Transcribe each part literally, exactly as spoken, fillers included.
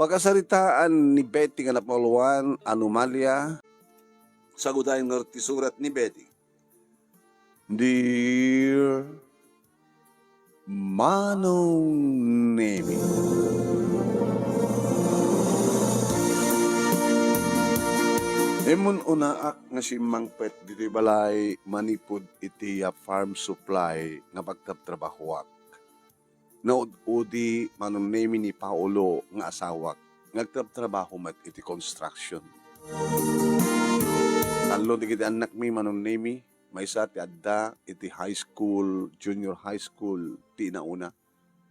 Pakasaritaan ni Betty nga napauluan, anomalia. Sagudayen ngarud ti surat ni Betty. Dear Manong Nemi. Immun-unaak nga simmangpet ditoy balay manipud iti, ah, farm supply nga pagtrabtrabahoak. Naud-udi, Manong Nemi, ni Paolo nga asawak nga agtrabtrabaho met iti construction. Tallo dagiti annakmi, Manong Nemi, maysa ti adda iti high school, junior high school ti inauna,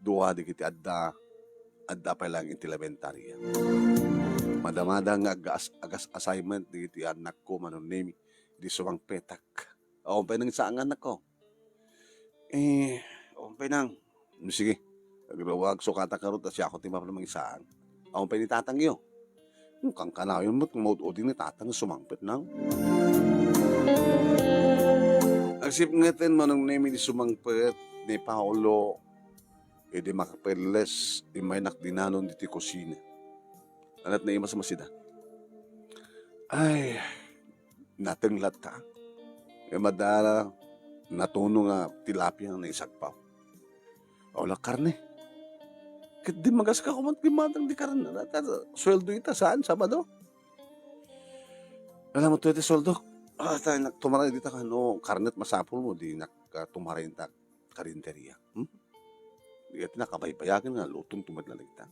dua dagiti adda, adda pay laeng iti elementaria. Madamada nga agas-, agas-, assignment dagiti annakko, Manong Nemi, idi sumangpetak. Awan pay nang saan nga annakko. Eh, awan pay nang. Mm, sige. Agruag, sukatak ngarud ta siak ti mapno mangisaang. Awan pay ni tatangyo. Hmm, kankanayon met nga maud-udi ni tatang sumangpet nang. Agsipngetan, Manong Nemi, di sumangpet ni Paolo. Idi makapelles, immaynak dinanon ditoy kusina. Ania ti naimasmasida? Ay, nateng latta. Immay da natuno nga tilapia nga naisagpaw. Awan la karne. Ket dimmagas ka koma ti mateng ti karne. Sueldo ita, saan? Sabado? Alam mo, ti sueldo. Ah, ta, nak-, tumaray dita ka, no, karne ti masapulmo, dinak, ah, tumaray ta karinderia. Hmm? Di ket nakabaybayagen nga lutong ti met laeng ita.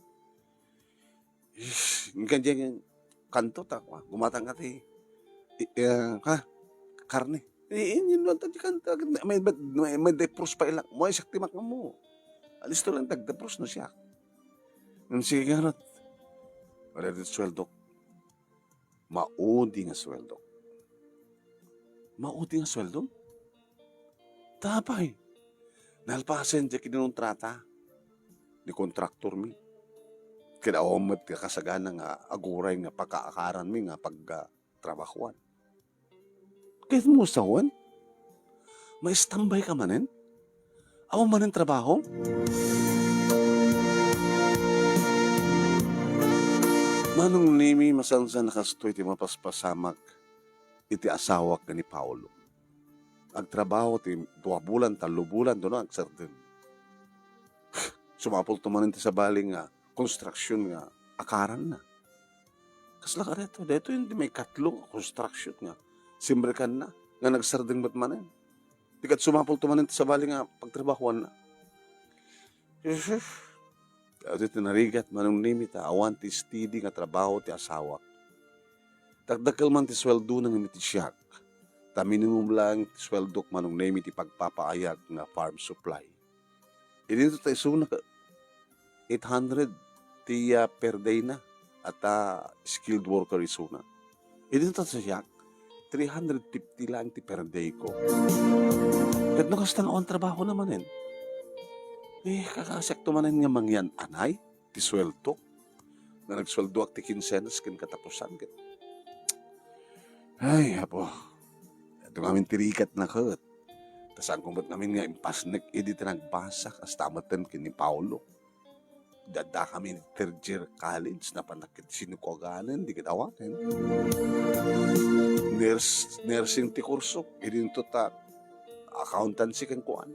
Ish, inka diay kanto ta, gumatang ka ti, i-, eh, ka, karne. Eh, inyo ta di kanto, may, may, may, may depros pay la. Mo, siak ti makam mo. Alisto lang, tagdepros no siak. Ngem sige ngarud. Wala dit sueldo. Maudi nga sueldo. Maudi nga sueldo? Apay, nalpasen diay kinuntrata ni kontraktormi. Ket awan met ti kasagana nga aguray nga pakaakaranmi nga pagtrabahoan. Ket mo sawen? Maistambay ka manen? Awan manen trabaho? Manong Nemi, masansan a kastoy ti mapaspasamak iti asawak ken ni Paolo. Agtrabaho ti dua bulan, tallo bulan, duno agsardeng. Sumapulto manen ti sabali nga construction nga akaranna. Kasla ka daytoy? Daytoy ti maikatlo nga construction nga simrekanna nga nagsardeng met manen. Di ket sumapulto manen ti sabali nga pagtrabahoanna. Jesus. Daytoy ti narigat, Manong Nemi, ta awan ti steady nga trabaho ti asawak. Dakdakkel man ti sueldona ngem iti siak, ta minimum laeng ti sueldok, Manong Nemi, ti pagpapaayag nga farm supply. Idinto ta isuna ka eight hundred ti, ah, per day na, a ta skilled worker isuna. Idinto ta siak, three hundred fifty laeng ti per day ko. Ket no kasta nga awan trabahona manen, eh, kakasiakto manen nga mangyan-anay ti sueldok. Nga nagsueldoak ti kinsenas ken katapusan ket, ay, Apo, adu ngamin ti rikatna ket. Ta saanko met ngamin nga impasnek idi ti nagbasa, kasta metten ken ni Paolo. Adda kami third year college, napanak ket sinukuaganen, di ket awanen. Nurse, nursing ti kurso, idinto ta accountancy ken kuan.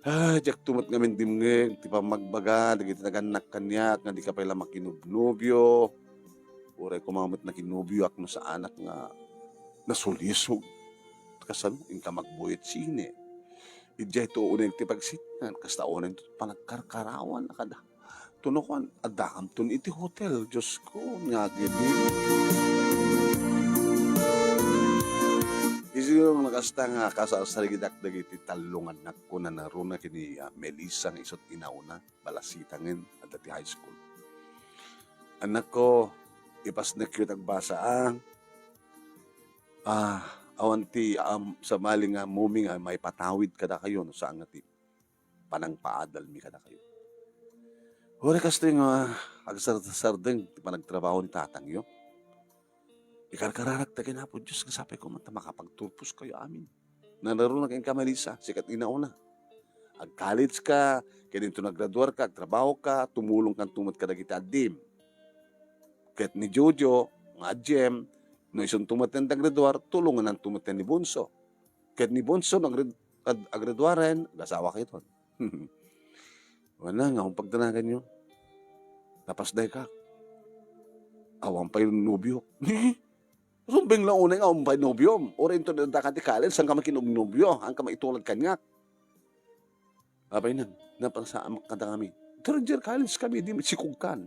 Ay, diakto met ngamin dimngeg ti pammagbaga dagiti nagannak kaniak nga dika pay la makinobnobio. Uray koma met nakinobioak no saanak nga nasulisog. Kasano, inka magbuyot sine? Idiay to uneg ti pagsingan, kasta uneg to panagkarkarawan a kada. Tuno kuan, addakamton iti hotel, Dios ko, nga agidi. Isu nga kasta nga kasarsarigidak dagiti tallo nga annakko, nanaruna ken ni, ah, Melissa nga isut' inauna, balasitangen, adda ti high school. Annakko, ipasnekyo ti agbasa, ah. Ah, awan ti, um, sabali nga ammom nga maipatawid kadakayo no saan nga ti panangpaadalmi kadakayo. Uray kastoy nga agsarsardeng ti panagtrabaho ni tatangyo. Ikarkararak ta ken Apo Dios nga sapay koma ta makapagturposkayo amin. Nanaruna ken ka, Melissa, sika ti inauna. Ag-college ka, ket inton aggraduar ka, agtrabaho ka, tumulong kanto met kadagiti addim. Ket ni Jojo, nga adiem, no isunto met ti aggraduar, tulongananto met ni Bunso. Ket ni Bunso, no aggrad-, ag-, aggraduaren, agasawa kayo ton. Wala nga, kung pagdanaganyo, napasday ka. Awan pay nobio. Rumbeng la unay nga awan pay nobiom. Uray inton adda ka ti college, saan ka makinugnobio? Saan ka maitulad kaniak? Apay nan, napangsaamak kada kami. Third year college kami, di sikog kan.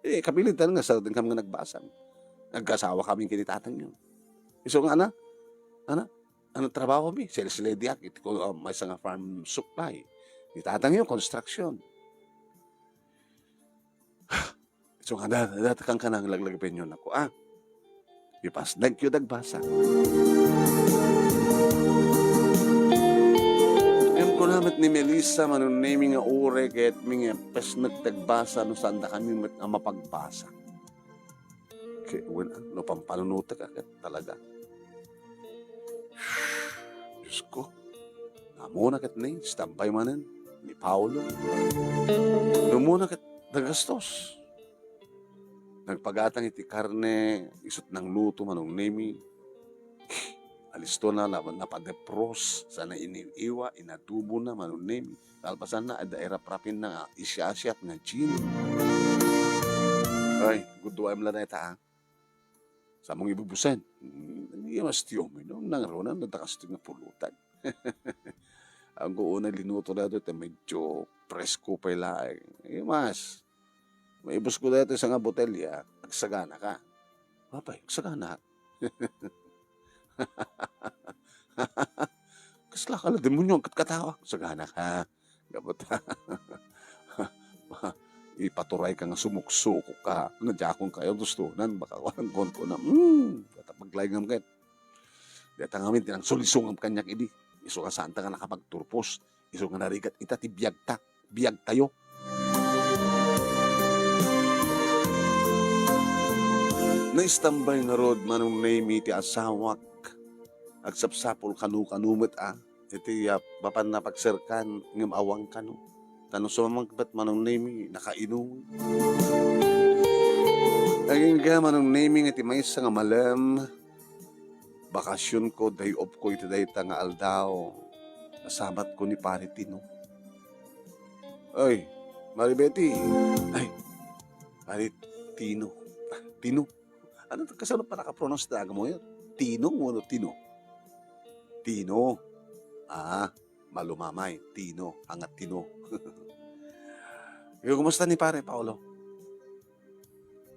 Eh, kapilitan nga, sa din kami nga nagbasang. Nagkasawa kami kini tatang yun. Iso nga, ana, ana, ana trabaho mi, sales lady ak, iti ko, ah, maysa nga farm supply. Ni tatang yun, construction. So nga, da-, datakan ka nang laglagpenyo nako, ah. Ipasdagyo dagbasa. Ngem kuna met ni Melissa, Manong Nemi nga uray ket mi nga pesnek dagbasa no saan da kami met nga mapagbasa. Ket wen, ah, no pampanunotek a ket talaga. Diyos ko, namuna ket ni, standby manen, ni Paolo. Namuna ket nagastos. Nagpagatang iti karne, isut nangluto Manong Nemi. Alisto na, na, napadepros, sana iniiwa, inadobo na Manong Nemi. Kalpasan na, adda iraprapin na nga, isiasiat nga gin. Ay, guduaem la dayta, ah. Samong ibubusen. Hmm, iya mas ti uminom, nangruna, nadakastig nga pulutan. Ang kuuna linuto na ito, medyo presko pa laeng. Iya mas. Maibus ko daytoy sanga botelya, agsagana ka. Apay, agsagana. Kasla ka la, demonyo, ang katkatawa. Agsagana ka. Gapot. Ipaturay ka nga sumuksukok ka. Nga diakon kayo, gusto nan, baka kuan, kuan, kuan, hmm, katapag laing ket. Deta ngamin, tinangsulisungam kaniak idi. Isu nga saan ta nga nakapagturpos. Isu nga narigat ita ti biagta, biagtayo. Naistambay ngarud Manong Nemi ti asawak. Agsapsapul kano-kano met a. Iti, ah, mapan napagserkan ngem awan kano. Ta no sumamangpet Manong Nemi, nakainum. Agingga Manong Nemi nga ti maysa nga malem, bakasionko, day off ko iti dayta nga aldaw. Nasabatko ni Pare Tino. Oy, Mari Betty. Ay, Pare Tino. Ah, Tino. Ano, kasano pa nakapronounce ti aga mo yun? Tino? Ano, Tino? Tino. Ah, malumamay. Tino. Angat Tino. Ikaw, kumusta ni Pare Paolo?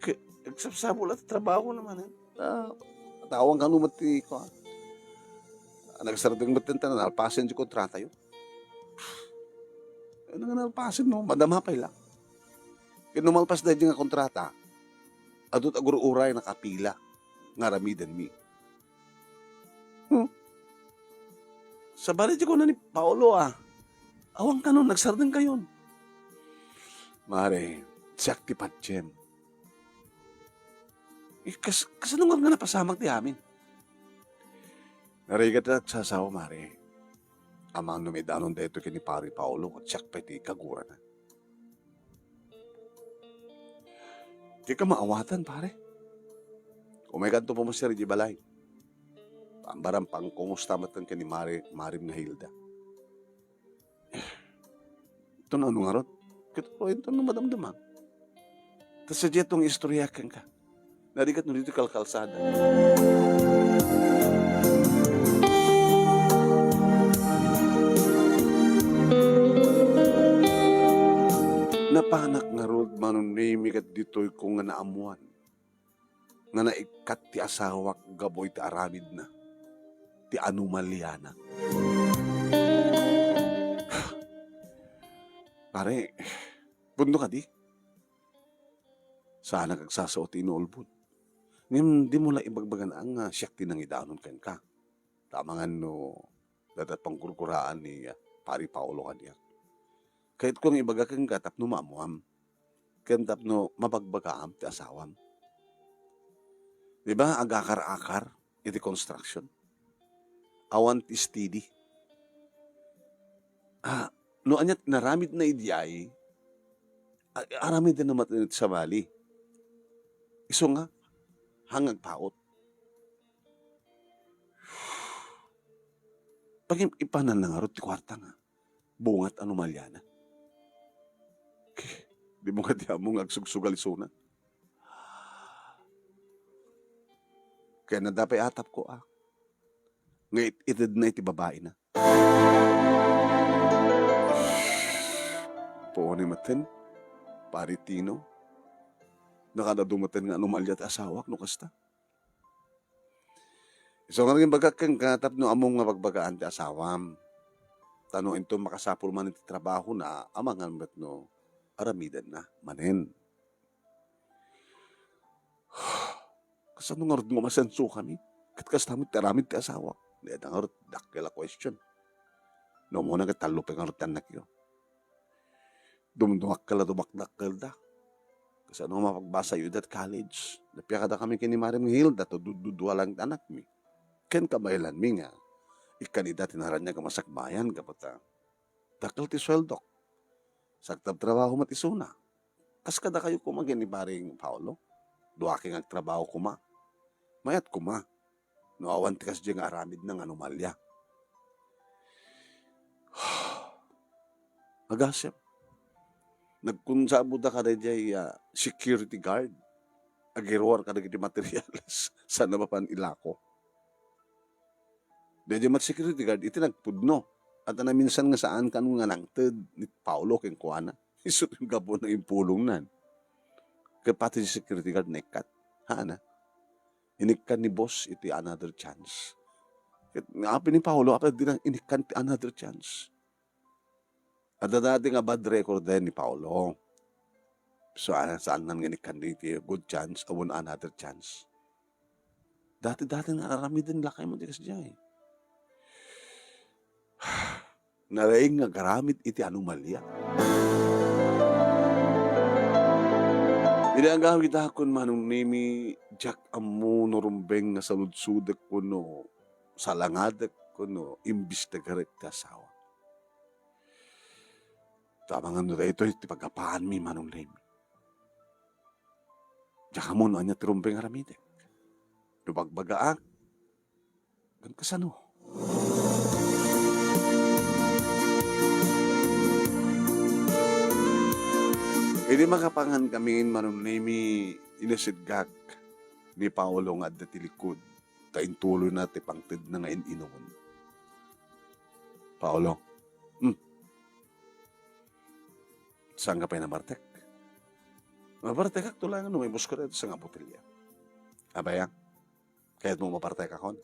Ke-, nagsabsabol at trabaho naman, eh. Ah, tawag ka numat ti, kuwan. Ah, nagsardeng met ti tanan, alpasen ti kontrata yo. Ano nga nalpasen, no? Madama pay la. Ket no malpas daydi nga kontrata, adut agur-uray nakapila nga aramidenmi. Hmm. Sabali ti kuna ni Paolo, ah. Awan kano, nagsardeng kayon. Mare, siak ti patiem. Eh, kas-, kasano nga, nga napasamak ti amin? Narigat ti nagsasawa, Mare. Amangan no maidanon daytoy ken ni Pare Paolo, ket siak pay ti kagurana. Di ka maawatan, pare. Umaykanto pumasser idiay balay. Pambaram, pangkumusta met ken ni Mare, Marem nga Hilda. Ito na ano ngarud? Ket uray ito no madamdama. Ta sadiay ito nga istorya kenka. Narigat no ditoy kalkalsada. Napanak ngarud, Manong Nemi, ket ditoy ko nga naammuan nga naikkat ti asawak gapu iti aramidna, ti anomaliana. Pare, pundo kadi? Saanak agsasao ti inuulbod. Ngem dimo la ibagbagan nga siak ti nangidanon kenka. Ta amangan no, dayta panggurguraan ni, ah, Pari Paolo kaniak. Kayatko nga ibaga kenka tapno maammuam, ken tapno mabagbagaam ti asawam. Di ba, agakar-akar iti construction? Awan ti steady. Ah, no aniat inaramidna idiay, a-, aramidenna met iti sabali. Isu nga, haan nga agpaut. Pagim-, ipananna ngarud ti kuarta nga bungat anomalyana. Di mo nga di ammo nga agsugsugal isuna. Kaya nadapay atapko, a, nga it-, itedna iti babaina. Puoni metten, Pari Tino. Nakadadu metten nga anomalya ti asawak no kasta. Isu nga naging bagak kenka tapno ammom nga bagbagaan ti asawam. Ta no inton makasapul man iti trabahona, amangan met no aramidenna manen. Kasano ngarud nga umasenso kami? Ket kasta met ti aramid ti asawak. Dayta ngarud, dakkel a question. No, umuna ket tallo pay ngarud ti annakyo. Dumdumakkel a dumakdakkelda. Kasano nga mapagbasayo ida ti college? Napia kadakami ken ni Mari Hilda, ta dududua laeng ti anakmi. Ken kabaelanmi nga, ikkan ida ti naraniag a masakbayan, gapu ta dakkel ti sueldok. Sagtabtrabaho met isuna. Kas kadakayo koma ken ni Paring Paolo, duaki nga agtrabaho koma. Mayat koma. No awan ti kasdiay nga aramidna nga anomalya. Agasem. Nagkonsabuda kadaydiay, ah, security guard. Agiruar kadagiti materials. Saan a mapan ilako. Daydiay met security guard iti nagpudno. At naminsan nga saan kano nga nangted ni Paolo kenkuana. Isu ti gapuna impulongnan. Ket pati ti security guard naikkat. Haan a. Inikkan ni boss iti another chance. Ket nga apay ni Paolo, apay di na inikkan ti another chance. Adda dati nga bad record dayon ni Paolo. So, ah, saannan nga inikkan iti good chance, awan another chance. Dati-dati nga aramiden lakay mo ti kasdiay. Nalaing nga agaramid iti anomalia. Idi agawid akon, Manong Nemi, diak ammo no rumbeng nga saludsodek wenno salangadek wenno imbestigarek ti asawa. Tamangan no daytoy ti paggapaanmi, Manong Nemi. Diak ammo no ania ti rumbeng aramidek. No bagbagaak, ngem kasano? Idi makapangan kami, Manong Nemi, inasitgak ni Paolo nga adda ti likod, ta intuloyna ti pangtedna nga in-inumon. Paolo, hmm, saan ka pay nabartek? Mabartekak to laeng no maibusko dayta sanga botelya. Abaya, kayatmo mabartekakon?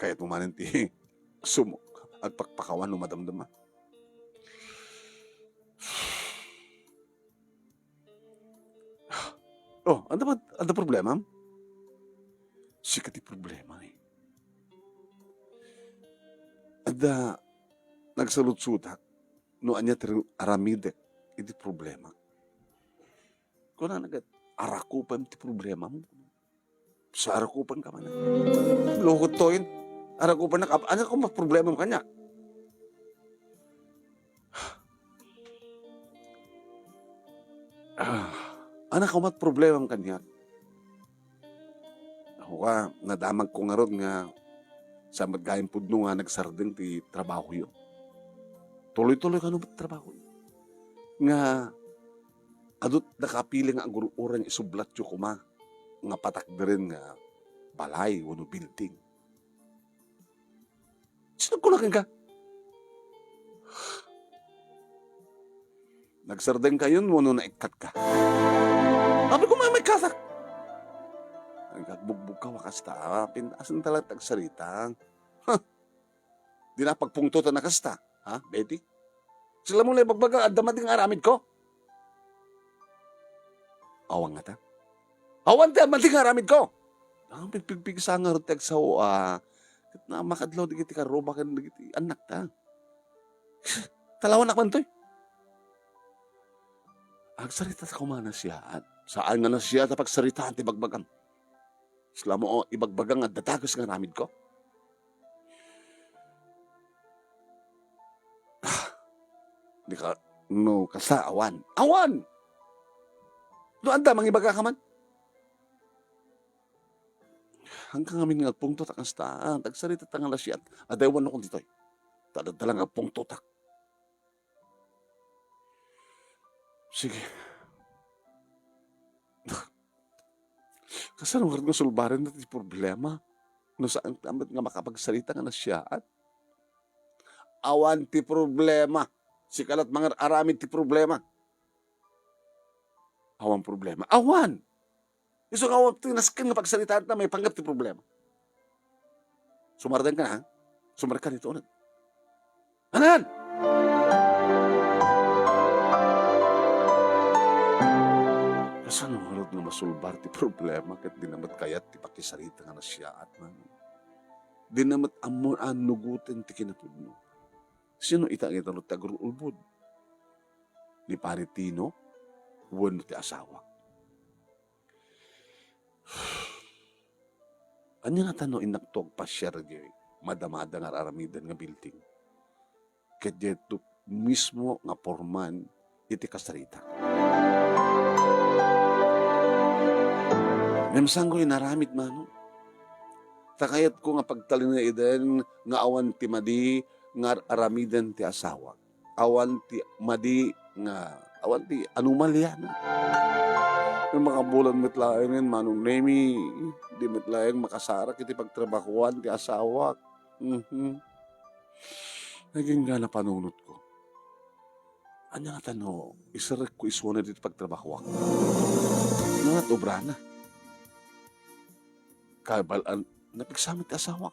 Kayatmo manen ti sumok, agpakpakawan no madamdama? Oh, adda ba, adda problemam? Sika ti problema, eh. Adda nagsaludsodak no ania ti aramidek iti problema. Kunana ket, "Arakupem ti problemam." Sa arakupem ka man. Lukot toyen. Arakupem na, ania koma problemam kaniak? Ah, ania koma problemam kaniak? Ako ka, nadamagko ngarud nga saan met gayam pudno nga nagsardeng ti trabahoyo. Tuloy-tuloy kano met trabahoyo. Nga adut dakapili nga agur-ureng isublatyo koma nga patakderen nga balay wenno building. Sino kuna kenka? Nagsardeng kayon wenno naikkat ka? Apay ko, maikkatak. Nagbugbog ka, wakas ta. Pintasen ta laeng ti agsarita. Huh. Di na pagpungtotan a kasta, ha, Betty? Sila mo na ibagbaga, adda madi nga aramid ko? Awan ngata? Awan ti madi nga aramid ko? Ang pigpigpigsa nga ti agsao, ah, ket na makadlaw dagiti karruba ken dagiti annak ta. Talawan ak man toy. Agsarita ta koma nasiyaat. Saan nga nasiyaat a pagsaritaan ti bagbagam. Isla mo, o, ibagbaga nga adda dakes nga aramid ko. Ah, Di ka, no, kasta, awan. Awan! No, adda, mangibagaka man. Haanka ngamin nga agpungtot a kasta, ah, agsarita ta nga nasiat. Adda, awan ako ditoy. Tadadala nga agpungtotak. Sige. Kasano ngarud nga sulbaren ti problema? No saan ta met nga makapagsarita nga nasiaat? Awan ti problema. Sika la't mangar-aramid ti problema. Awan problema. Awan! Isu nga awan ti nasken nga pagsaritaanta, maipanggep ti problema. Sumardeng ka na, ha? Sumardeng ka dito ulit. Anan? Kasano ngarud nga masulbar ti problema ket di na met kayat ti pakisarita nga nasiaat man? Di na met ammo a nugoten ti kinapudno. Sino ita nga italon ti agul-ulbod? Ni Pari Tino wenno ti asawak? Ania ngata no innakto agpasiar dagiti madamada nga ar-aramiden nga building? Ket dayto mismo nga porman iti kasarita. Ngem saanko inaramid, mano? Ta kayatko nga pagtalinaeden nga awan ti madi nga ar-aramiden ti asawak. Awan ti madi nga, awan ti anomalia, no? Nga makabulan met laengen, Manong Nemi, di met laeng makasarak iti pagtrabahoan ti asawak. Mhm. Nagingga napanunotko. Ania ngata no iserrekko isuna ditoy pagtrabahoak? Nunat obrana. Kabal-an, napigsa met ti asawak.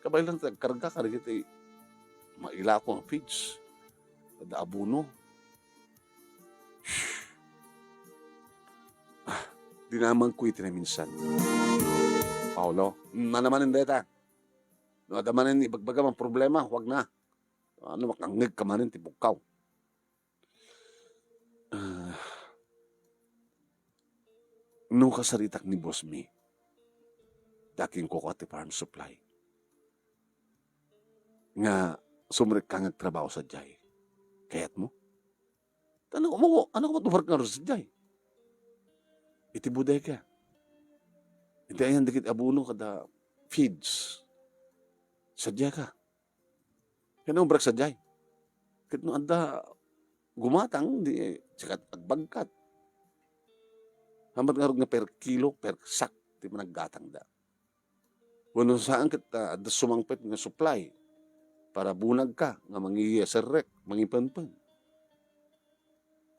Kabay lang ti agkarga kadagiti mailako nga feeds. Adda abono. Ah, dinamagko iti naminsan. Paolo, mm, ano manen dayta? No adda manen ibagbagam a problema, huwag na. Ano, makangngeg ka manen ti bugkaw. Ah, no kasaritak ni Boss Mi, daking kuko ti farm supply. Nga sumrekka nga agtrabaho sadiay. Kayatmo? Ano mo, ano mo tumark nga sadiay? Iti bodega. Iti ayan dagiti abono kada feeds. Sadiay ka. Kaya umbrak sadiay. Ket no adda gumatang, di, sikat agbagkat. Hamat ngarud nga per kilo, per sack, ti managgatangda. Wenno saan ket, ah, adda sumangpet nga supply para bunagka nga mangiserrek, mangipenpen.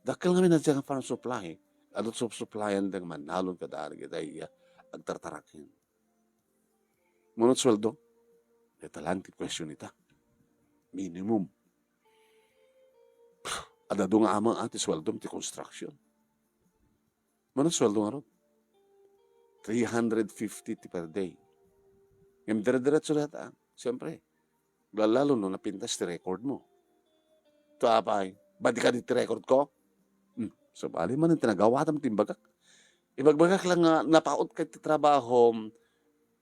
Dakkel ngamin a diay nga farm supply, adda supsuplayan da nga mannalon kada ari ket ay, ah, agtartaraken. Mano ti sueldo? Dayta laeng ti question ita. Minimum. Adda adu nga amang a ti sueldo ti construction. Mano ti sueldo ngarud? Three hundred fifty ti per day. Ngem dire-diretso dayta, siyempre. Lalo no napintas ti record mo. To apay, badi ka di ti record ko? Hmm, sabali man ti nagawatam ti imbagak. Ibagbagak lang nga napaut ka ti trabahom,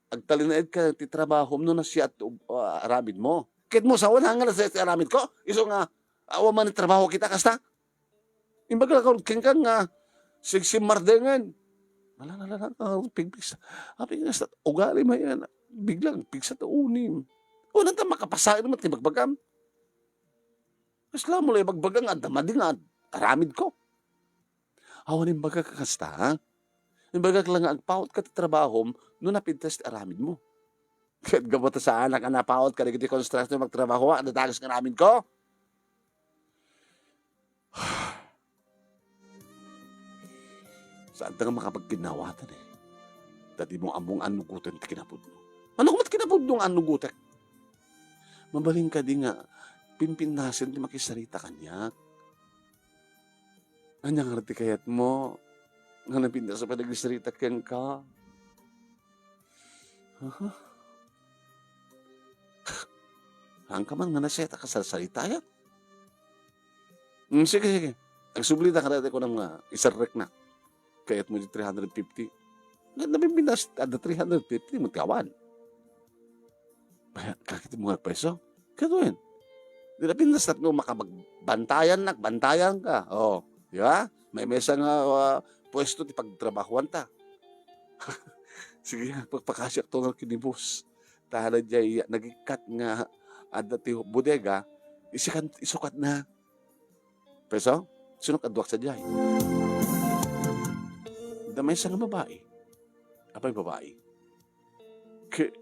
agtalinaed ka ti trabahom no nasiat, uh, aramid mo. Ket mo, sawan nga nasiat ti aramid ko? Isu nga, awan man ti trabaho kita, kasta? Imbagak lang kenka nga, sigsimmardengen. Ala, ala, ala, ala, pigpigsa. Apay nga sa ugali mayan, biglang pigsa ta unim. Unan ta makapasayo naman ti bagbagam. Kasla mo la ibagbaga nga adda madi nga ad-, aramid ko. Awan imbagak a kasta, ha? Imbagak lang nga agpaut ka ti trabahom no napintas ti aramid mo. Ket gapu ta saanak a napaut kadagiti construction magtrabaho, adda dagus nga aramid ko. Saan ta nga makapagkinnawatan, eh. Ta di mo ammong annugoten ti kinapudno. Ano met kinapudno nga annugotek? Mabalin kadi nga pimpinnasen ti makisarita kaniak? Ania ngarud ti kayatmo nga napintas a panagsarita kenka? Aha. Haanka man nga nasiat a kasarsaritaya? Mm, sige, sige. Agsubli ta kadayta kunam nga iserrekna. Kayatmo di three hundred fifty? Nga nabibinas, adda three hundred fifty, mo ti awan. Kaya, kakit mo nga peso? Kaya to yan. Di napintas tapno makabag-, bantayannak, bantayanka. O, di ba? Maymaysa nga, ah, puesto ti pagtrabahuanta. Sige, pagpakasiak to nga ken ni boss. Ta hala jay nagikkat nga adda ti bodega, isikan-, isukatna. Pwesto? Sino kaduak sadiay? Adda maysa nga babai. Apay babai? Ke-,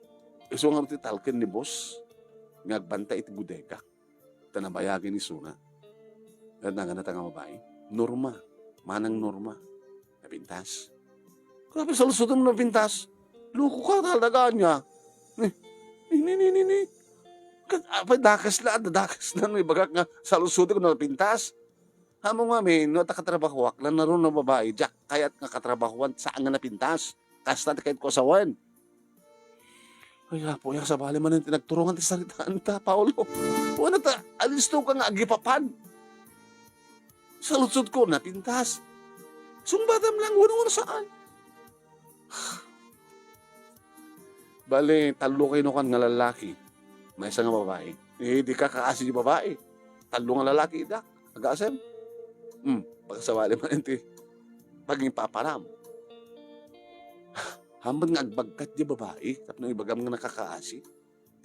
isu nga ti talken ni boss nga agbantay iti bodega. Ta nabayagen isuna. Ket naganata nga babai? Norma. Manang Norma. Napintas. Grabe, saludsodem napintas. Loko ka, talaga niya. Ni, ni, ni, ni, ni, ni. Ket, apay, dakes la, dakes la no ibagak nga saludsodek no napintas. Ammom ngamin, no, ta katrabahoak, lan narun a babai, diak kayat nga katrabahoan, saan nga napintas. Kasta ti kayatko a sawen. Ay, Apo, ya, sabali manen ti nagturongan ti saritaan ta, Paolo. Wen ta, alisto ka nga agipapan. Saludsodko, napintas. Sungbatam lang, wen, wen, saan? Bale, tallo kayo no kan nga lalaki. Maysa nga babai. Eh, di ka kaasi di babai. Tallo nga lalaki, ida. Agasem. Hmm, pakasawali man iti pagingpaparam. Hambat nga agbagkat di babai, tapno ibagam nga nakakaasi.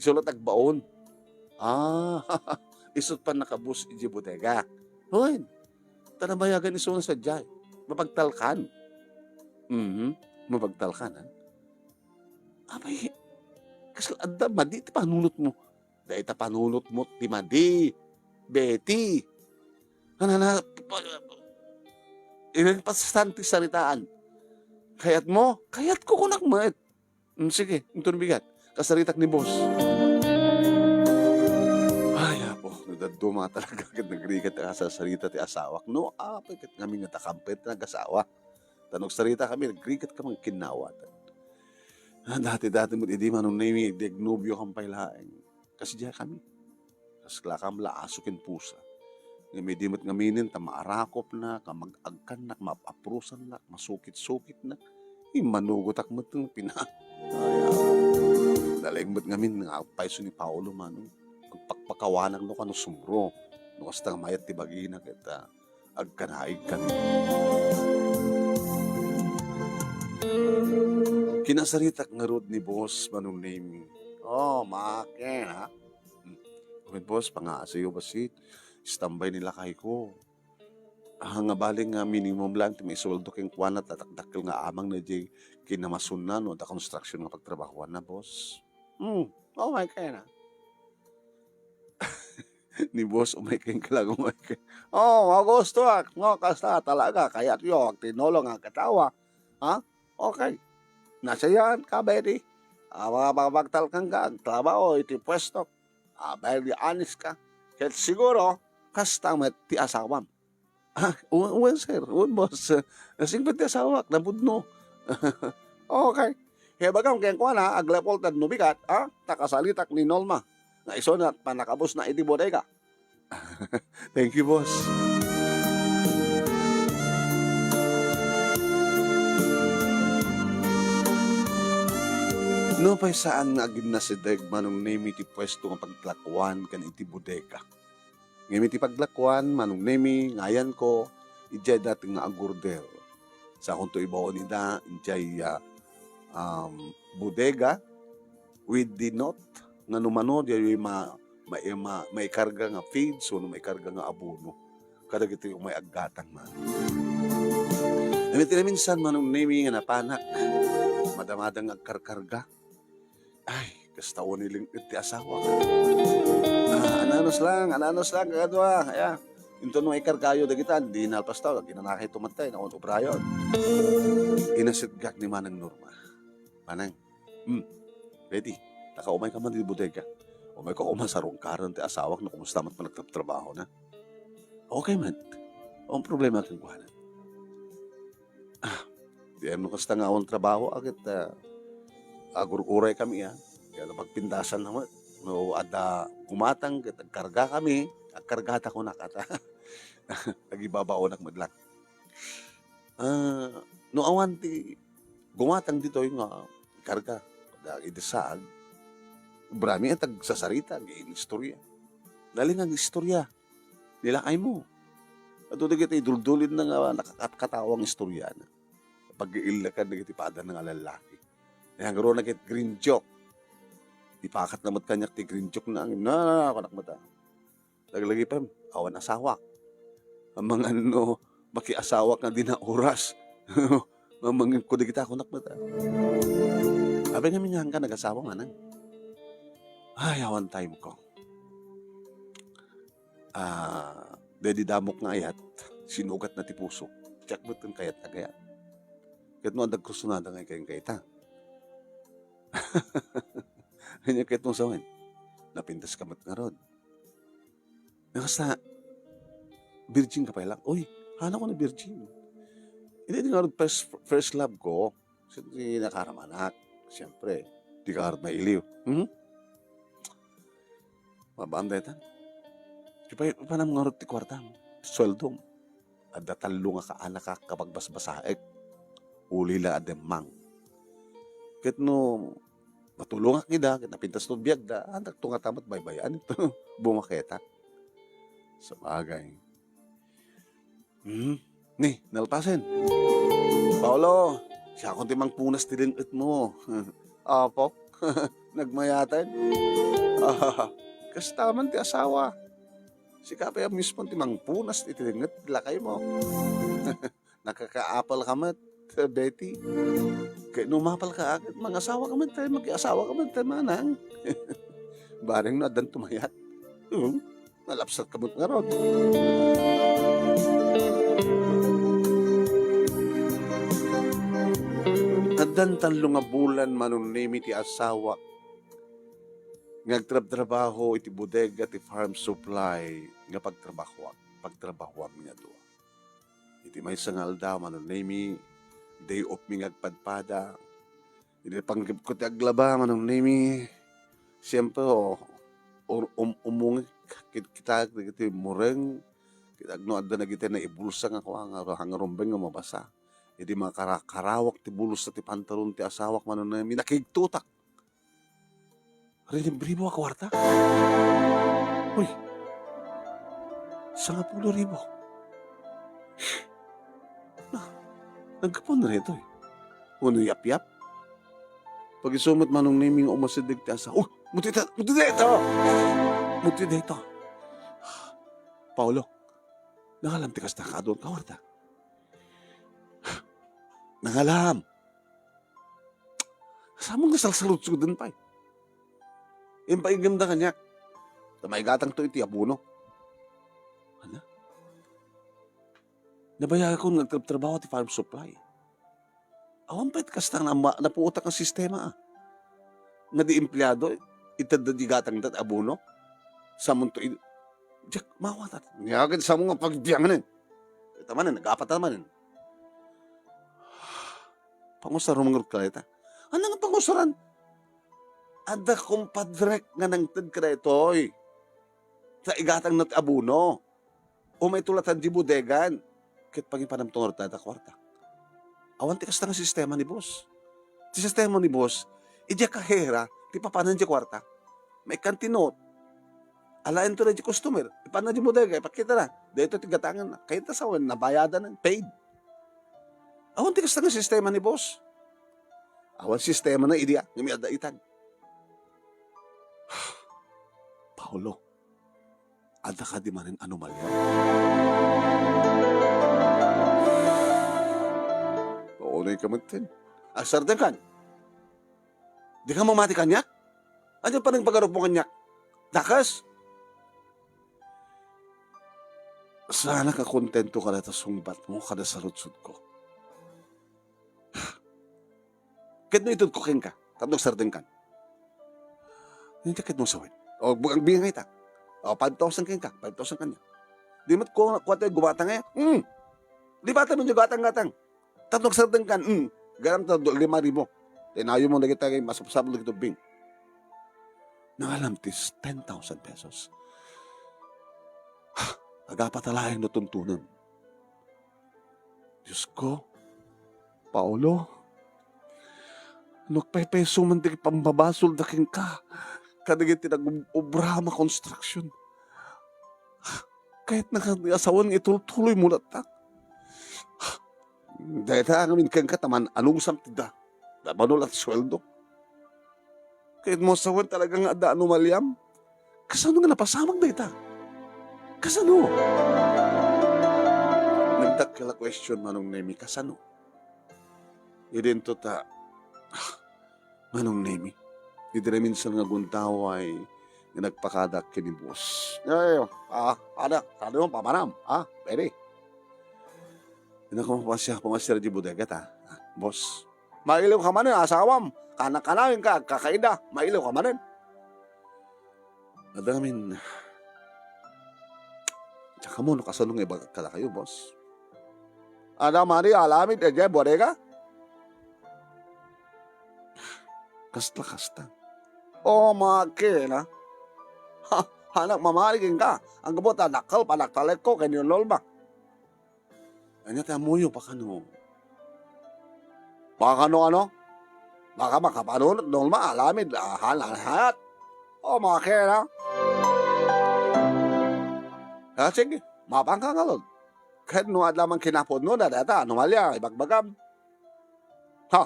Isu la ti agbaon. Ah, isu ti pannakabus iti bodega. Hoy, ta nabayagan isu nga sadiay. Mapagtalkan. Mhm, mapagtalkan, ha? Apay, kas-, adda madi ti panunotmo. Dayta panunotmo ti madi, Betty. Kanana, pa-, ilan pasan ti saritaan? Kayatmo? Kayatko, kunak met. Mm, sige, inton bigat. Kasaritak ni boss. Ay, Apo, no dadduma talaga ket nagrigat a kasasarita ti asawak. No, apay ket ngamin nga takampet nga agasawa. Ta no agsarita kami, nagrigat ka man kinnawatan. Ah, dati-dati met idi Manong Nemi, idi agnobio kam pay laeng. Kas diay kami. Kas lakam la aso ken pusa. Ngem idi met ngaminen ta maarakopna, ka mag-agkannak, maap-aprosannak, masukit-sukitnak. Immanugotak met nga pina-, Ay, ah. Nalaing met ngamin nga agpayso ni Paolo, Manong. Agpakpakawanak no kano sumro. No kasta nga mayat ti bagina ket, ah, agkanaig kami. Kinasaritak ngarud ni boss, Manong Nemi. Oh, makin, ha? Hmm. Wen, boss, pangaasiyo bassit. Istambay ni lakayko. Ah, nga bali nga minimum lang ti maisueldo kenkuana, ta dakdakkel nga amang na diay kinamasunna no adda construction nga pagtrabahoanna, boss. Hmm, okay kaya na. Ni boss, umay ken ka lang, umay ken. Oh, magusto ak. No, kasta talaga, kayatyo, agtinulong ang katawa. Ha? Okay. Nasayan ka, Betty? Ah, mga pagtalkan ka, agtrabaho, iti pwesto. Ah, very honest ka. Ket siguro, kasta met ti asawam. Ah, wen, wen, sir. Wen, boss. Nasingpet ti asawak, napudno. Okay. Kaya bagam kenkuana, aglapol ta no bigat, ha? Ta kasaritak ni Norma. Nga isu na pannakabusna iti bodega. Thank you, boss. No pay saan nga aginnasideg, Manong Nemi, ti puesto nga paglakuan ken iti bodega. Ngem iti paglakuan, Manong Nemi, nga ayanko, idiay dati nga agorder. Sakonto ibaon ida, idiay, ah, um, bodega, with the note, nga no mano, diay ma-, ma-, ma-, maikarga nga feeds, wenno maikarga nga abono. Kadagiti umay aggatang man. Ngem iti naminsan, Manong Nemi, nga napanak, madamada nga agkarkarga. Ay, kasta wen iling-, ti asawa. Ah, ananos lang, ananos lang, kakadua. Aya, inton maikargayo dagita, di nalpas ta, ginanakay tumatay, naon obrayon. Inasidgak ni Manang Norma. Manang, hmm, ready. Taka umay ka man di bodega. Umay ka uma sarungkaran ti asawak, no kumusta met panagtrabtrabaho na. Okay man. Ang problema kenkuana. Ah, di ano kasta nga awan trabaho, agit, ah, agur-uray kami, ah. Kaya pagpindasan naman, no, adda gumatang, ket agkarga kami, agkargata ko nakata. Agibabaonak met lang. Ah, no awan ti gumatang ditoy nga karga, da, iti saag, brami at agsasarita, agiinistorya. Nalingag istorya. Nilakaymo. Adu dagiti duldulidna nga nakakatkatawa nga istorya na. Pag-iillakan dagiti pada nga lallaki. Nangrunak iti green joke. Ipakatna met kaniak ti green joke na, na, na, na, na, na, na, Laglagipen, awan asawak. Amangan no makiasawak nga dina oras. Mamangko dagita kunak met. Apay ngamin nga nagasawa manang. Ay, awan time ko. Ah, dedi damok nga ayat, sinugat na ti puso. Check mo itong kayat na kayat. Ket no, adag kursunada nga ikayon kayta. Kanya ket no sawen, napintas ka met ngarud. Nakasta, virgin ka pay lang. Uy, hana ko na virgin. Hindi, di nga first, first love ko. Siyempre, nakaramanak. Siyempre, di ka mailiw. Hmm? Mabanda ita. Di pa, panam nga ti kwarta. Sweldo. Adda tallo nga kaanak a kapagbasbasaek. Uli la a demmang. Ket no, matulongak ida, ket napintas to biagda, antak to nga tamat baybay-an ito. Bumaketak. Sabagay. Hmm? Ni, nalpasen. Paolo, siakon ti mangpunas ti deng-et mo. Apo, nagmayaten. Ah, kasta man ti asawa. Sika pay a mismo ti mangpunas iti deng-et ti lakay mo. Nakakaapal ka met, Betty. Kay no mapal ka, agad mangasawa ka met, tay makiasawa ka met, tay manang. Bareng no addan tumayat. Hmm? Nalapsat ka met ngarud. Addan tallo nga bulan, Manong Nemi, ti asawak nga agtrabtrabaho iti bodega ti farm supply nga pagtrabahoak, pagtrabahoam nga dua. Iti maysa nga aldaw, Manong Nemi, day off mi nga agpadpada. Iti panggepko ti aglaba, Manong Nemi, siyempre, o, or-, um-, umungek kit-, kita dagiti mureng, kita no adda dagiti naibulsa nga kua nga, nga rumbeng nga mabasa. Iti makara-, karawak ti bulsa ti pantalon ti asawak, Manong Nemi, nakigtutak. Rinibribo a kuarta? Uy, sangapulo ribu. Na, naggapuan na daytoy. Wenno yapyap? Pag-isu met, Manong Nemi, nga umasideg ti asa. Uy, muti ta-, muti dayta! Muti dayta. Paolo, nangalam ti kasta kaduan ka kuarta? Nangalam. Saan mo nga salsaludsoden pay? Impaigem da kaniak. Ta maigatang to iti abono. Ana? Nabayagakon nga agtrabtrabaho ti farm supply. Awan pay ti kasta nga ma-, napuotak nga sistema, ah. Nga di empleado, itedda di gatang dat abono. Samunto i-, diak mawatan. Niagad sa mga pagbianganin. Ita manen, nag-apat na manen. Pangusar, rumangrot ka dayta. Ano nga pangusaran? Adda kumpadrek nga nangted ka daytoy. Ta igatang na ti abono. O maitulatan di bodegan. Ket pangipanam to nga rutata kuarta. Awan ti kasta nga sistema ni boss. Ti sistema ni boss, idiay kahera, ti papanan di kuarta. Maikan ti note. Alaen to di customer. Ipanna di bodega, ipakita na. Daytoy ti gatangan na. Kayat ta sawen, nabayadan na, paid. Awan ti kasta nga sistema ni boss. Awan sistema na idi, ah, nga may adda itag. Paolo, adda kadi manen anomalya? Paunay ka met ken. Agsardengkan. Di ka mamati kaniak? Ania panagpagarup mo kaniak? Dakes? Saanak a kontento kada ta sungbat mo, kada sarudsod ko. Ket no itud ko kenka, tapno agsardengkan. Ania ti ket mo sawen? O, bu-, agbingay ta. O, five thousand kenka, five thousand kaniak. Di met ko, kuwat ti gumatang aya. Hmm. Di ba tayo medyo gatang-gatang? Tapno agsardengkan, hmm. Garam ta, do-, lima ribu. Tinayo mo dagiti masapsapul dagiti ubbing. Nangalam ti ten thousand pesos. Agapa ta laeng no tuntunem. Dios ko, Paolo, no agpaypayso man dagiti pambabasol da kenka, kadagiti nag-obra a construction. Ket nakadi asawen nga itultuloymo latta. Dayta ngamin kenka ta man-anusam ti da-, da-, mano la ti sueldo. Ket mo sawen talaga nga adda anomaliam. Kasano nga napasamak dayta? Kasano? Nagdakkel a question, Manong Nemi, kasano? Idinto ta, ah, Manong Nemi, idi naminsan nga gundaway nga nagpakadak ken ni boss. Ay, ah, ada, ano, pamanam, ah, pwede. Ina ko, pumasiar, pumasiar di bodega ta. Ah, boss, mailiw ka manen, asawam. Kana-kanayon ka, agkakaida, mailiw ka manen. Adamin, diak ammo no kasano nga ibagak kadakayo, boss. Ada mari alamid, idiay bodega? Kasta, kasta. O, makina. Ha, anak, mamari kenka. Ang gabot, adakkel, panagtalekko, ken ni Norma. Ania ti ammoyo, pakano? Pakano, ano? Baka makapanunot, Norma, alamid, ah, han-, han-, hayat. O, makina. Ah, sige, mapanka ngarud. Ket no adda man kinapudno, dayta, anomalia, ibagbagam. Ha?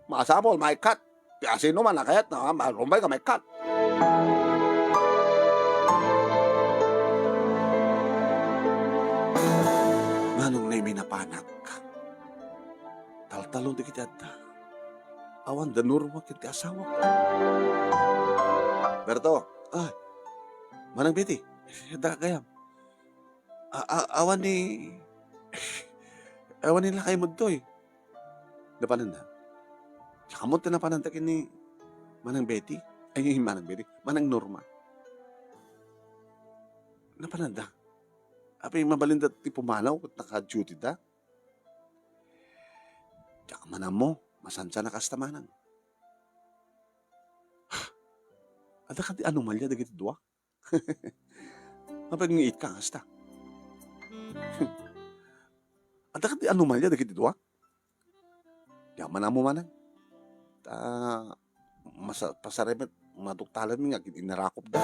Masapul, maikkat. Ti asino man a kayat na, ma-, rumbay ka maikkat. Manong Nemi, napanak. Taltalon ti kiti adda. Awan da Norma ken ti asawa. Berto. Ay. Manang Betty. Adda gayam. A-, a-, awan ni, awan ni lakaymo ditoy. Napananda. Saka mo ti napananda ken ni Manang Betty. Ay, Manang Betty. Manang Norma. Napananda. Apay, mabalinda ti pumanaw ket naka-duty da. Diak man ammo. Masansa na kasta, Manang. Adda kadi anomalia dagiti dua? Apay nga iit ka, kasta? Adda kadi anomalia dagiti dua? Diak man ammo, Manang. Ta, masa-, pasarem met, maduktalanmi nga agin-inarakopda.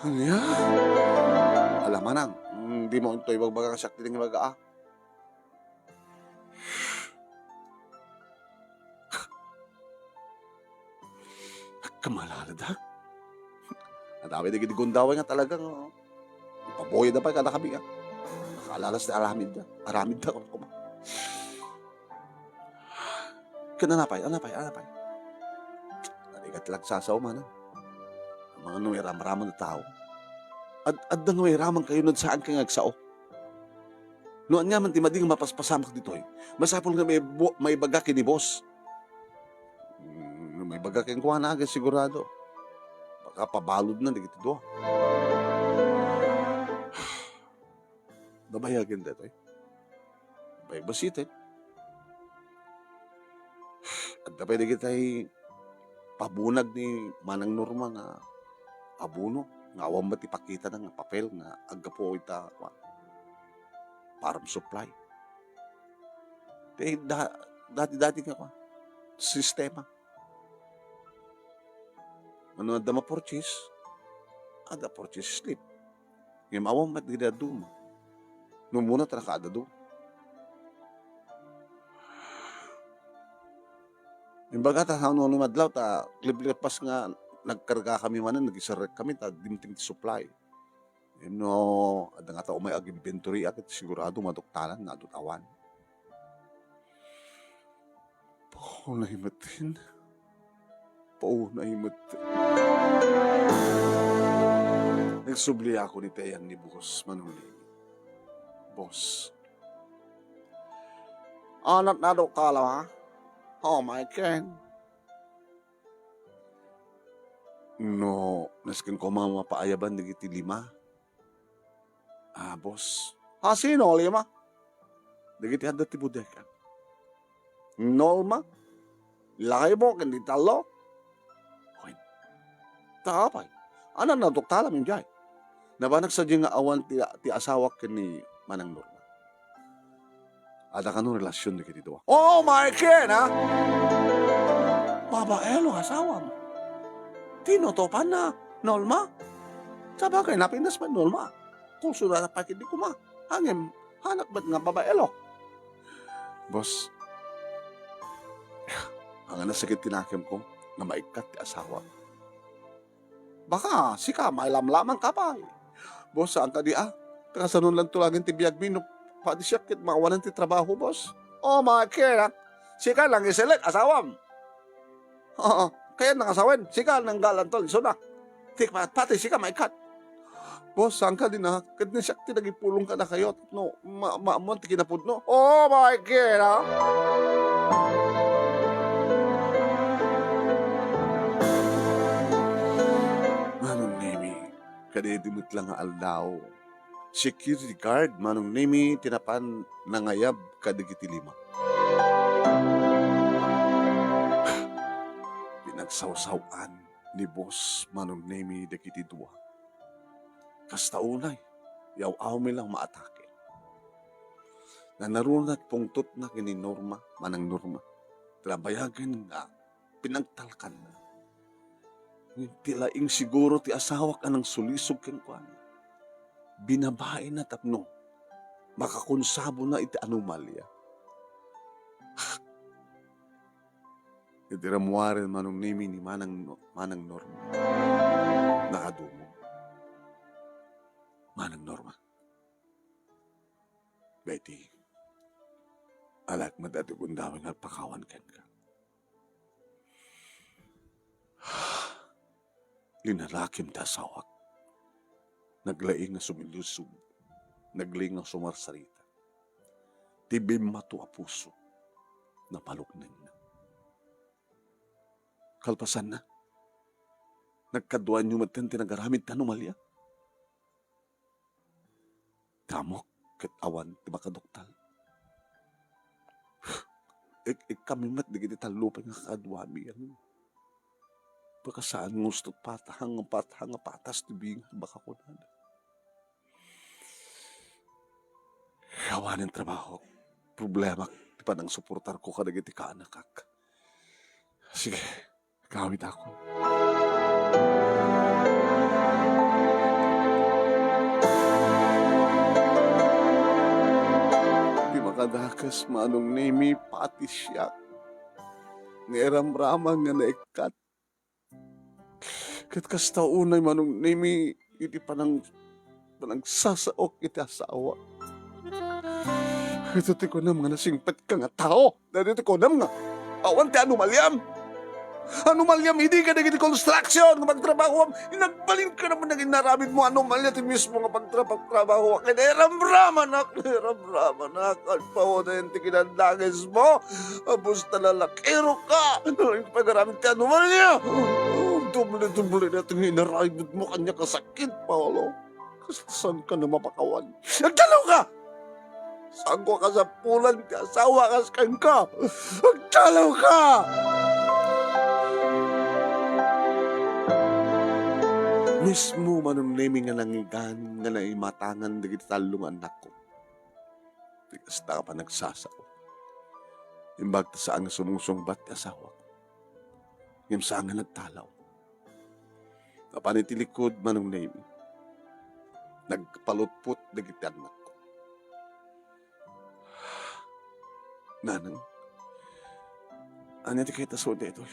Ania? Ala, Manang, mm, dimo intoy ibagbaga nga siak ti nangibaga, a. Agkamalalada. Adda pay dagiti gundaway nga talaga nga ipaboyda pay kadakami, a. Nakaalalas ti aramidda. Aramidda, koma. Ken anapay, anapay, anapay. Narigat lang sasaw, Manang. Mangano nga iramraman a tao. Ad-, adda nga mairaman kayo no saan ka nga agsao. No ania man ti madi nga mapaspasamak ditoy, masapul nga maibu-, maibaga ken ni boss. Mm, no maibaga kenkuana, agsigurado. Baka pabaludna dagiti dua. Nabayagen daytoy. Baybasiten. Adda pay dagitay pabunag ni Manang Norma nga abono nga awan met ipakitana nga papel nga aggapu ita, kuan, farm supply. Ti da-, dati-dati nga, kuan, sistema. Ano adda ma-purchase? Adda purchase slip. Ngem awan met dida duma. No umuna ta nakaadda duma. Imbaga ta, no, no madlaw ta, liblipas nga nagkarga kami manen, nagisarek kami, ta dimteng ti supply. Ngem no, adda nga ta umay ag-inventory, ket sigurado maduktalan, nadut awan. Paunay met din. Paunay met. Nagsubli ako ni Teyang ni Boss Manuli. Boss. Anat na do kala, ha? Oh, my Ken. No, nasken ko mamapaayaban dagiti lima. Ah, boss. Ah, sino, lima? Dagiti adda ti bodega. Norma? Lakaymo ken di tallo? Wen. Ta apay? Anan naduktalam idiay. Nabanag sadiay nga awan ti, ti asawak ken ni Manang Norma. Adda kano relasyon dagiti dua? Oh, my Ken, ha? Babae no asawam. Tinutopanna, Norma? Sabagay, napintas met Norma. Kurso na pay ketdi koma. Ngem, hanak met nga babaelo. Boss, haan a sakit ti nakemko nga maikkat ti asawak. Baka sika, mailamlamanka pay. Boss, saan kadi a? Ta kasano lanto laeng ti biagmi no pati siak ket maawanan ti trabaho, boss? Oh my God, ah. Sika nang iselek asawam. Oo, kayatna nga sawen, sika nang galanto, isuna. Ti, pa-, pati sika maikkat. Boss, saan kadi a? Ket ni siak ti nagipulong kadakayo tapno ma-, maammoan ti kinapudno. Oh my God, ah. Manong Nemi, kadaydi met la nga aldaw, security guard Manong Nemi ti napan nangayab kadagiti lima. Pinagsawsaw-an ni Boss Manong Nemi dagiti dua. Kasta unay, yaw-awmi lang maatake. Nanaruna ti pungtotna ken ni Norma, Manang Norma. Ti nabayagen nga pinagtalkanna. Ngem ti laing siguro ti asawak a nangsulisog kenkuana. Binabaina tapno makakonsabona iti anomalia. Iti rammuaren Manong Nemi ni Manang, Manang Norma. Nakadumog. Manang Norma. Betty, alaek met a ti gundaway nga agpakawan kenka. Linalakim ti asawak. Naglaing nga sumilusog. Naglaing nga sumarsarita. Ti bimmato a puso, napaluknengna. Kalpasanna, nagkaduaanyo metten ti nagaramid ti anomalia. Ti ammok ket awan ti makaduktal. Ik-, ikkami met dagiti tallo pay nga kaaduami, ano. Baka saan nga usto patahang, patahang nga patas ti bingan, baka kunada. Awanen trabaho, problemak ti panangsuportarko kadagiti kaanakak. Sige, Kawitakon. Ti makadakes, Manong Nemi, pati siak. Nga iramraman nga naikkat. Ket kasta unay, Manong Nemi, iti panang-, panangsasaok iti asawa. Ito ti kunam nga nasingpetka nga tao. Daytoy ti kunam nga awan ti anomaliam. Anomaliam idi kadagiti construction nga pagtrabahoam. Inagbalinka naman nga inaramidmo, anomalia ti mismo nga pagtrabahok. Kaya nairamramanak, nairamramanak. Agpawanen ti kinadakesmo. Apos ta lalakero ka. Nalaing pagaramid ti anomalia. Doble-doble na ti inaramidmo kaniak a sakit, Paolo. Kas-, saan ka na mapakawan? Agdalaw ka! Saan ko kasapulan ti asawa kas kenka? Agdalaw ka! Mismo Manong Nemi nga nangigan nga naimatangan dagiti tallo nga annakko. Ti kasta nga panagsasao. Imbag ta saan nga sumungsungbat ti asawak. Ngem saan nga nagtalaw. Napan iti likud, Manong Nemi. Nagpalutpot dagiti annakko. Nanang, ania ti kayatso daytoy?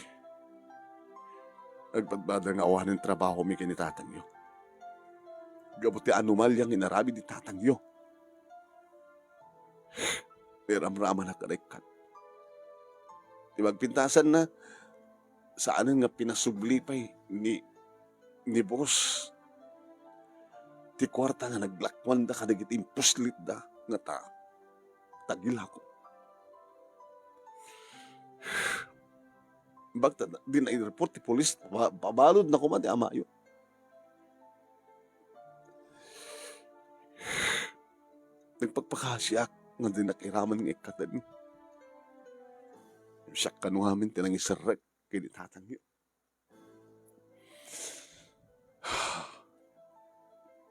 Agpadpada nga awanen trabahomi ken ni tatangyo. Gapu ti anomalia nga inaramid ni tatangyo. Iramramanak a naikkat. Ti magpintasanna, saanen nga pinasubli pay ni, ni boss ti kuarta nga naglakuanda kadagiti impuslitda nga ta-, tagilako. Bagta, di na-report ti pulis, pa-, pabaludna koma ti amayo. Nagpakpakasiak nga dinak iraman nga ikkaten. Siak kano ngamin ti nangiserrek ken ni tatangyo.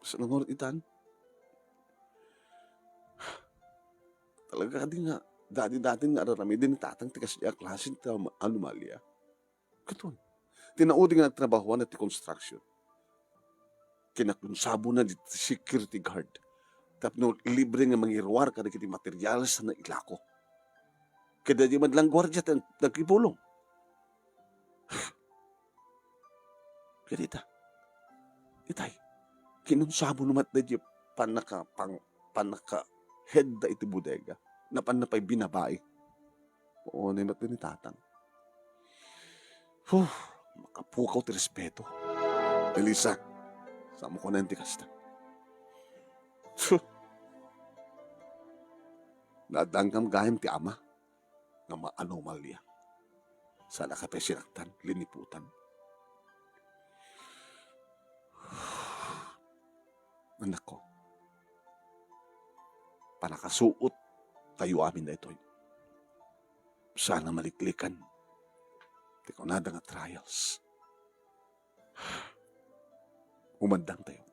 Sa nangurit itan, talaga kadi nga, dati-dati nga araramiden ni tatang ti kasdiay a klase ti ama-, anomalia. Katon, ti naudi nga nagtrabahoan ti construction. Kinakonsabona diti security guard tapno libre nga mangiruar kadagiti materials a nailako. Kadagiti met la nga guardia ti nagkipulong. Kadita, itay, kinonsabona met daydi pannaka-, pang-, pannaka-headda iti bodega. Napanna pay binabai. Unay met ni Tatang. Huh, makapukaw ti respeto. Elisa, saan mo kunen ti kasta? Huh. Naaddankam gayam ti ama nga maanomalya. Saan a kape sinaktan, liniputan. Anakko, panakasuot tayo amin daytoy. Saan a maliklikan ti kunada nga trials. Umandang tayo.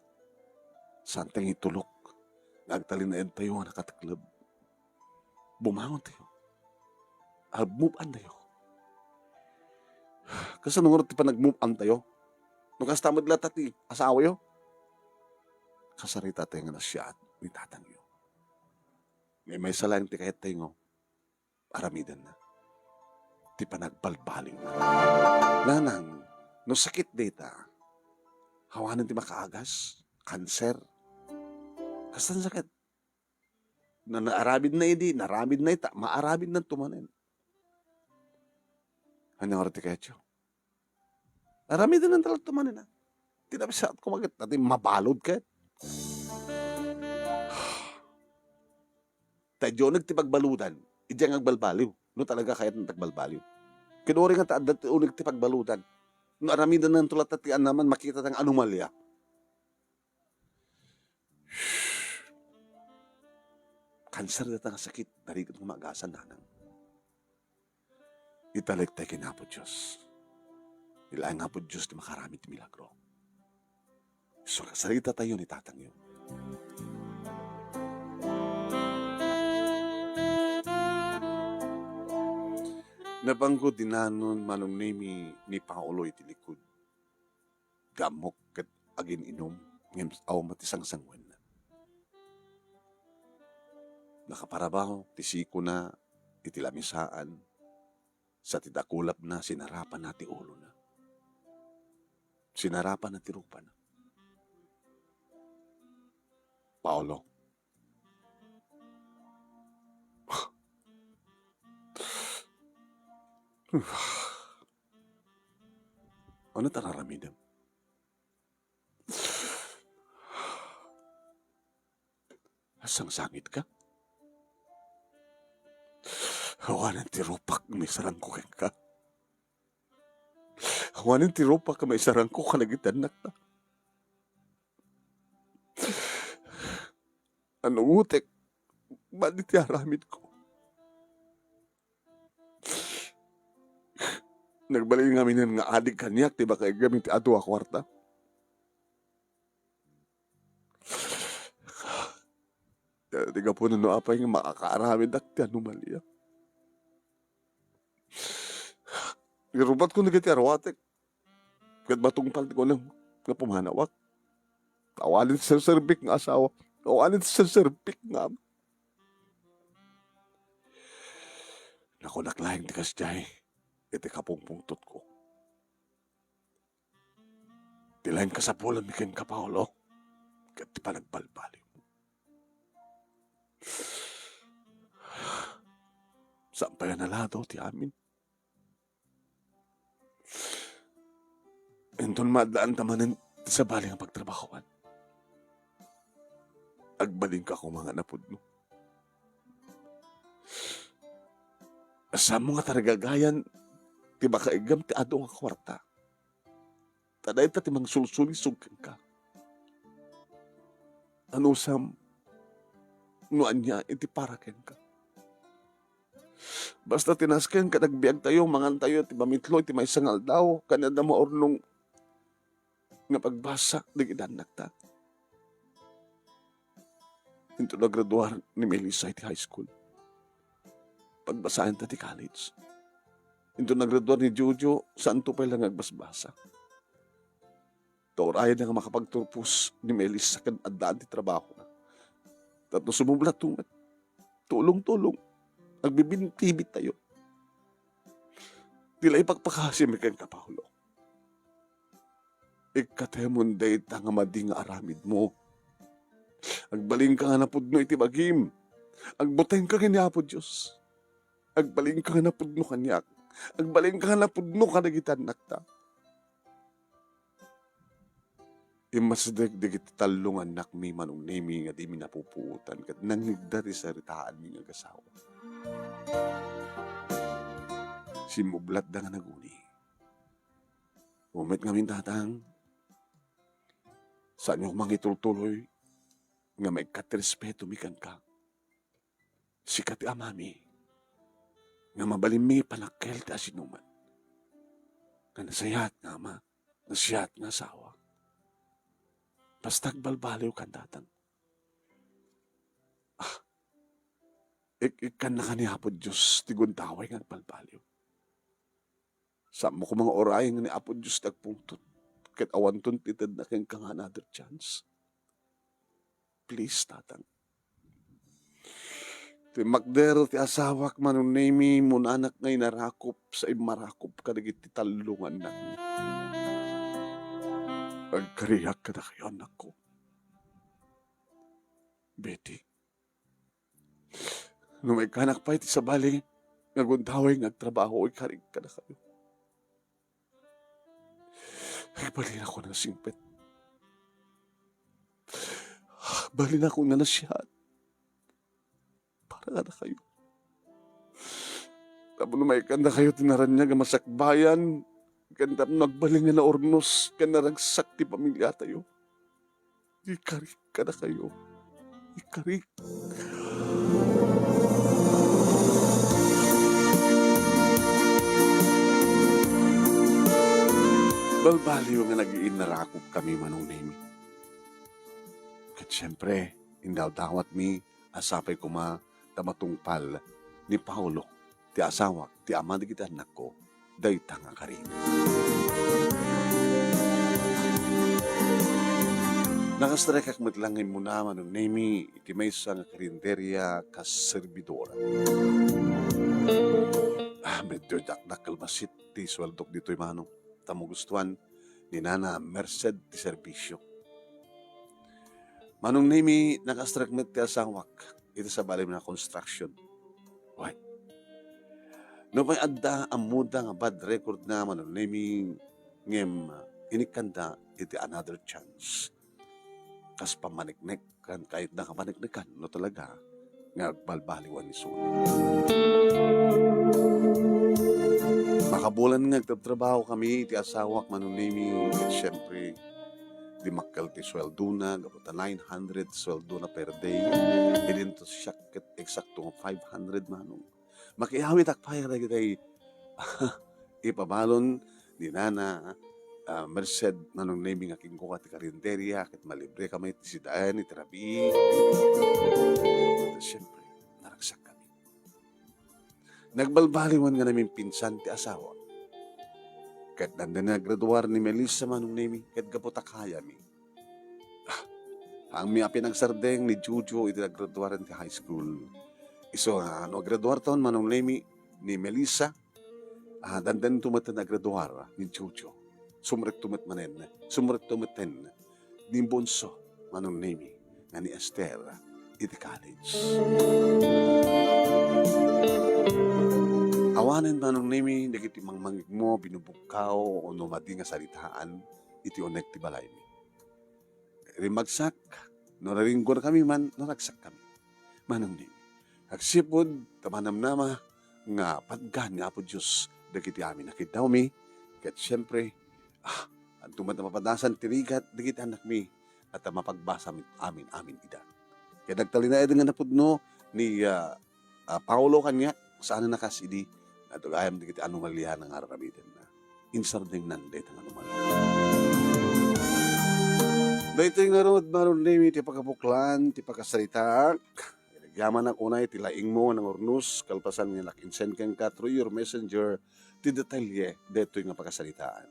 Saan tayo itulok nga agtalinaed tayo nga nakatekleb. Bumangon tayo. Agmove on tayo. Kasano ngarud ti panagmove on tayo? No kasta met latta ti asawayo? Kasarita tayo nga nasiaat ni tatangyo. Nga maysa laeng ti kayat tayo nga aramidenna. Ti panagbalbaliw. Nanang, no sakit dayta, awanen ti makaagas, kanser. Kastan sakit. Na, naaramidna idi, naaramidna ita, maaramidenna to manen. Ania ngarud ti kayatyo? Aramidenna talaga to manen, a. Ti nabisaat ko maket, ti mabalud ket. Ta idiay uneg ti pagbaludan, idiay nga agbalbaliw. No talaga kayatna ti agbalbaliw. Ket uray nga ta adda ti uneg ti pagbaludan. No aramidenna to latta ti anaman, makita ta nga anomalya. Kanser dayta nga sakit, narigat nga maagasan, nanang. Italek tay ken Apo Dios. Ilaeng Apo Dios ti makaramid ti milagro. Isu kasarita tayo ni tatangyo. Napangko dinanon manong Nemi ni Paolo iti likud. Gammok ket agin-inum, ngem awan met ti sangsanguenna. Nakaparabaw ti sikona iti lamisaan, sa ti dakulapna, sinarapanna ti ulona. Sinarapanna ti rupana. Paolo. Ano ta aramidem? Sangsangitka? Awanen ti rupak nga maisarangko kenka. Awanen ti rupak nga maisarangko kadagiti annakta. Nanungotek, madi ti aramidko. Nagbalin ngaminen nga adik kaniak ti makaigem iti adu a kuarta. Ti gapuna no apay nga makakaaramidak ti anomalia. Irubatko dagiti aruatek. Ket matungpal ti kunam nga pumanawak. Awanen ti serserbik nga asawa. Awanen ti serserbik nga ama. Nakunak laeng ti kasdiay iti kapungpungtotko. Ti laeng kasapulanmi kenka, Paolo, ket ti panagbalbaliw. Saan pay a naladaw ti amin. Inton maaddaanta manen ti sabali nga pagtrabahoan, agbalinka koma nga napudno. Saanmo nga tarigagayan ti makaigem ti adu nga kuarta. Ta dayta ti mangsulsulisog kenka. Anusam no ania iti para kenka. Basta ti nasken ket agbiagtayo, mangantayo ti mamitlo iti maysa nga aldaw, ken adda maurnong nga pagbasa dagiti annakta. Inton nagraduar ni Melissa iti high school, pagbasaenta ti college. Inton nagraduar ni Jojo, saanto pay la nga agbasbasa. Ta urayna nga makapagturpos ni Melissa ken addaan ti trabahona. Tapno sumublato met, tulong-tulong, agbibinti-bintayo. Ti la ipakpakasimi kenka, Paolo. Ikkatemon dayta nga madi nga aramidmo. Agbalinka nga napudno iti bagim. Agbutengka ken ni Apo Dios. Agbalinka nga napudno kaniak. Agbalinka nga napudno kadagiti annakta. Immasideg dagiti tallo nga annakmi, Manong Nemi, nga dimi napupuotan ket nangngegda ti saritaanmi nga agasawa. Simmublatda nga naguni. Umet ngamin, Tatang, saanyo mangitultuloy nga maikkat ti respetomi kenka. Sika ti amami, nga mabalinmi panakkel ti asinuman. Nga nasayaat nga ama, nasayaat nga asawa. Basta agbalbaliw kan, Tatang. Ah, ik-, ikkannaka ni Apo Dios ti gundaway nga agbalbaliw. Saanmo koma nga urayen nga ni Apo Dios ti agpungtot ket awanton ti itedna kenka nga another chance. Please, Tatang. Timmakder ti asawak, Manong Nemi, munanak nga inarakop sa immarakop kadagiti tallo nga annakmi. Agkariak kadakayo, annakko. Betty, no maikkanak pay ti sabali nga agundaway nga agtrabaho, ikarik kadakayo. Agbalinakon a nasingpet. Agbalinakon a nasiaat para kadakayo. Tapno maikkannakayo ti naraniag a masakbayan, ken tapno agbalin nga naurnos ken naragsak ti pamiliatayo. Ikarik kadakayo. Ikarik. Balbaliw nga nag-iinnarakopkami, Manong Nemi. Ket siempre, indawdawatmi a sapay koma ta matungpal ni Paolo, ti asawak, ti ama dagiti annakko, dayta nga karin. Nakastrikak met lang nga immuna, Manong Nemi, iti maysa nga karinderia kas servidora. Ah, medyo dakdakkel bassit ti sueldok ditoy, Manong. Ta magustuan ni Nana Merced ti serbisio. Manong Nemi, nakastrek met ti asawak iti sabali nga construction. Why? Nupay adda ammoda nga bad record na, Manong Nemi, ngem inikkanda iti another chance. Kas pammaniknek, ken kayatda nga paneknekan no talaga nga agbalbaliwan isu. Makabulan nga agtatrabaho kami iti asawak, Manong Nemi, ket siempre, dimmakkel ti sueldona, gapu ta nine hundred sueldona per day. Idinto siak ket eksakto nga five hundred, Manong. Makiawitak pay dagiti ipabalon ni Nana, ah, Merced, Manong Nemi, nga kinkuka ti karinderia, ket malibre kami ti sidaen iti rabii. Ket siempre, naragsak kami. Nagbalbaliwan nga namimpinsan ti asawa. Ket dandani naggraduar ni Melissa, Manong Nemi, ket gapu ta kayami. Ah, haanmi a pinagsardeng ni Jojo iti naggraduaran ti high school. Isu nga no aggraduarton, Manong Nemi, ni Melissa, ah, dandento met nga aggraduar ni Jojo. Sumrekto met manen, sumrekto metten ni Bonso, Manong Nemi, nga ni Esther iti college. Awanen, Manong Nemi, dagiti mangmangegmo, binubukkaw, o no madi nga saritaan iti uneg ti balaymi. Rimmagsak, no naringgor kami man, naragsak kami. Manong Nemi. Agsipud ta manamnama nga patgan ni Apo Dios dagiti amin a kiddawmi, ket siempre, ah, adda met a mapadasan ti rigat dagiti annakmi, a ta mapagbasa amin, amin ida. Ket nagtalinaed nga napudno ni, ah, ah, Paolo kaniak, saan a kas idi, nga gayam dagiti anomalia nga ar-aramidenna. Insardengnan dayta nga anomalia. Daytoy ngarud, Manong Nemi, ti pakabuklan ti pakasaritaak. Inagyamanak unay ti laingmo nga nangurnos, kalpasan nga nak-insend kenka through your messenger ti detalye daytoy nga pakasaritaan.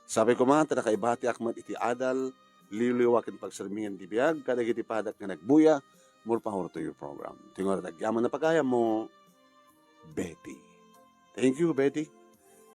Sapay koma ta nakaibatiak met iti adal, liwliwa ken pagsermingan ti biag kadagiti padak nga nagbuya. More power to your program. Ti ngaran ti agyaman a pagayammo, Betty. Thank you, Betty.